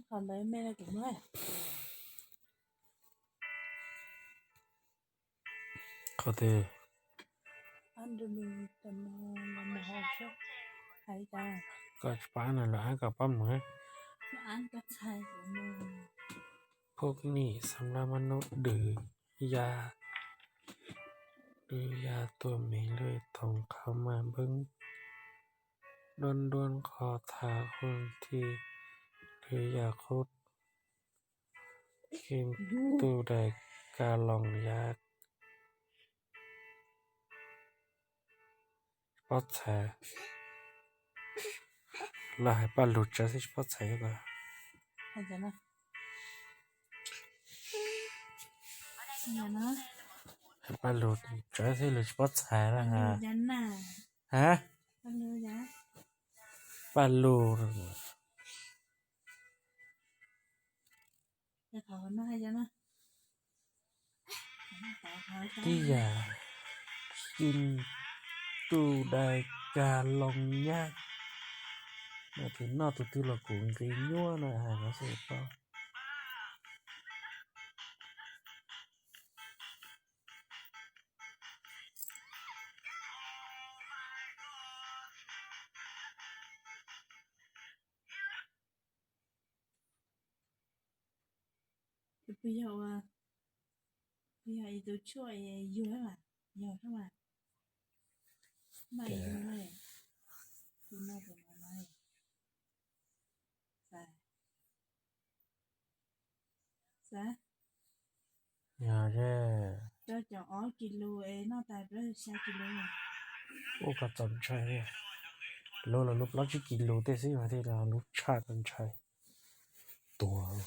Qhov ntawd me kuv muab. Qhov twg? Koj tsis pab no lawm, koj pab mus. Phooj ywg xam laj maj nub, đứa ya, đứa ya tua me lwj thoom qhov mas npeeb, đuab đuab qhov thav hwj thi, đứa ya qub, khib tug dais ka loos ya. Tsis paub txhais. Lawv hais Paj Lug tsawv xwb tsis paub txhais os. Hais Paj Lug tsawv xwb lawv tsis paub txhais na. Ha? Paj Lug. Tib yam, khib tug dais ka loos ya. Noj tus twg los kuv nqi nyuaj na, hais no xwb paub. Puas yog, puas yog ib tug tshuaj yuag mas, yog mas, mas yuag na, tus no tus no na. Xav, xav. Yog, rau caum ob kis lus es noj tas rau xya kis lus. Ua kom txaus ntshai li. Lub los lub plaub tsib kis lus tej xwb mas thiaj li lub tshaj txaus ntshai. Tuag.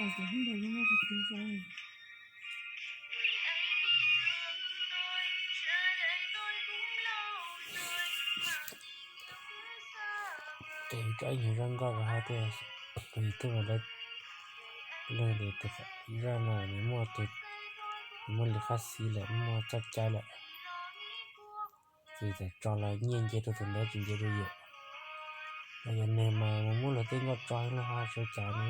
Ces cov ib nyuag zaj nkauj hais tias tus yim twb los lawv, lawv tias tus zaj no nws muaj tus, nws muaj li qab xib lawm, muaj txoj cai lawm, ces txawm tso los nyiaj nce rau tus ntawd tsis nce rau yus. Los yog nws mas mus muab luag tej nkauj tso los ho sawv cas ne.